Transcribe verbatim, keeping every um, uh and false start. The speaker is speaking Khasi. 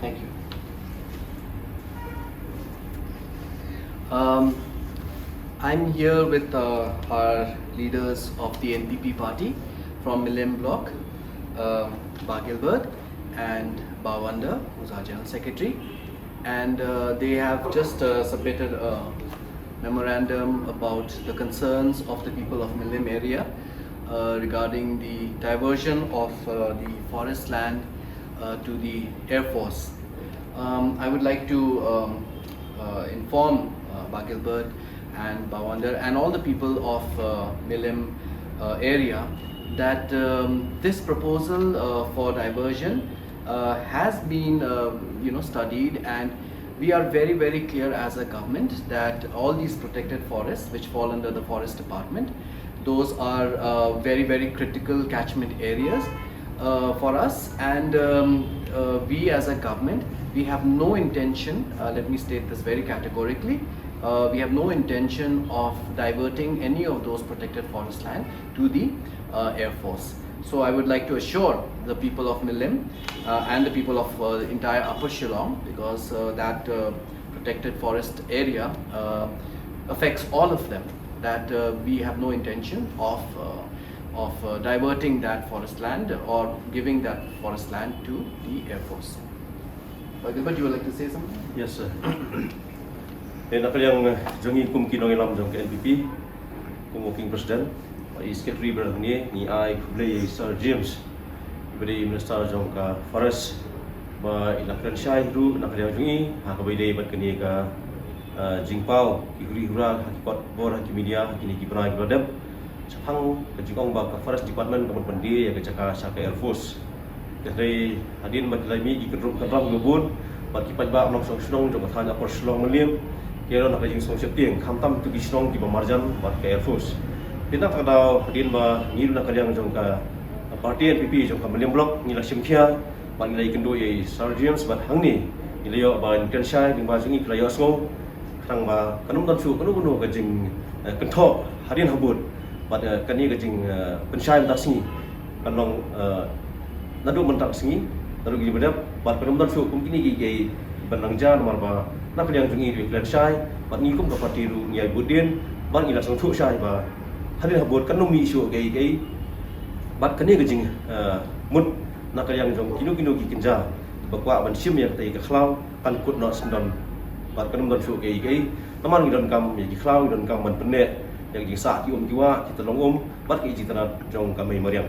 Thank you. Um, I'm here with uh, our leaders of the N P P party from Milim Block, um, Bah Gilbert and Bah Wonder, who's our General Secretary. And uh, they have just uh, submitted a memorandum about the concerns of the people of Milim area uh, regarding the diversion of uh, the forest land uh, to the Air Force. Um, I would like to um, uh, inform uh, Bah Gilbert and Bah Wonder and all the people of uh, Milim uh, area that um, this proposal uh, for diversion uh, has been uh, you know studied, and we are very, very clear as a government that all these protected forests which fall under the forest department, those are uh, very, very critical catchment areas uh, for us, and um, uh, we as a government, we have no intention, uh, let me state this very categorically, uh, we have no intention of diverting any of those protected forest land to the uh, Air Force. So I would like to assure the people of Milim uh, and the people of uh, the entire Upper Shillong, because uh, that uh, protected forest area uh, affects all of them, that uh, we have no intention of uh, of uh, diverting that forest land or giving that forest land to the Air Force. Bah Gilbert, you would like to say something? Yes, sir. Eh, na ka liang eh, jong ngi kum ki nongïalam jong ka N P P, kum working president, i secretary brother ngi, ngi ai khublei ïa i Sir James, i ba dei i minister jong ka forest, ba i la kren shai ruh na ka liang jong ngi ha kaba ïadei bad kane ka eh, jingpaw, ki huri hura ha ki kot bor, ha ki media, ha kine ki bnai ki ba dep. Shaphang ka jingong ba ka forest department ka mut ban die ïa ka jaka sha ka Air Force. Te hynrei hadien ba ki la mih ki kynrum kynram ki ba bun bad ki paidbah nongshong shnong jong ka thaiñ Upper Shillong Mylliem, ki ïaroh na ka jingsngewsih tieng, khamtam kito ki shnong ki ba marjan bad ka Air Force. Te na kata ka daw hadien ba ngi ruh na ka liang jong ka party N P P jong ka Mylliem Block ngi la shim khia bad ngi la ïakynduh ïa i Sir James bad hangne ngi la ïoh ban kren shai lyngba jong ngi, ki la ïohsngew, khnang ba kan ym don shuh kano kano ka jing eh, kynthoh hadien habud. Bad eh, kane ka jing eh, pynshai mynta ka sngi kan long eh, naduh mynta ka sngi, naduh kine ba dep, bad kan ym don shuh kum kine ki, ki ban nang jia, namar ba na ka liang jong ngi ruh ngi kren shai bad ngi kum ka party ruh ngi ai bud dien bad ngi la sngewthuh shai ba hadien habud kan ym mih shuh kaei kaei. Bad kane ka jing eh, mut na ka liang jong kino kino ki kynja ba kwah ban shim ïa katei ka khlaw kan kut noh syndon bad kan ym don shuh kaei kaei. Namar ngi donkam ïa ki khlaw, ngi donkam ban pynneh ïa ki jingsah ki um ki wah, ki tyllong um bad ki jingtynnat jong ka mei mariang.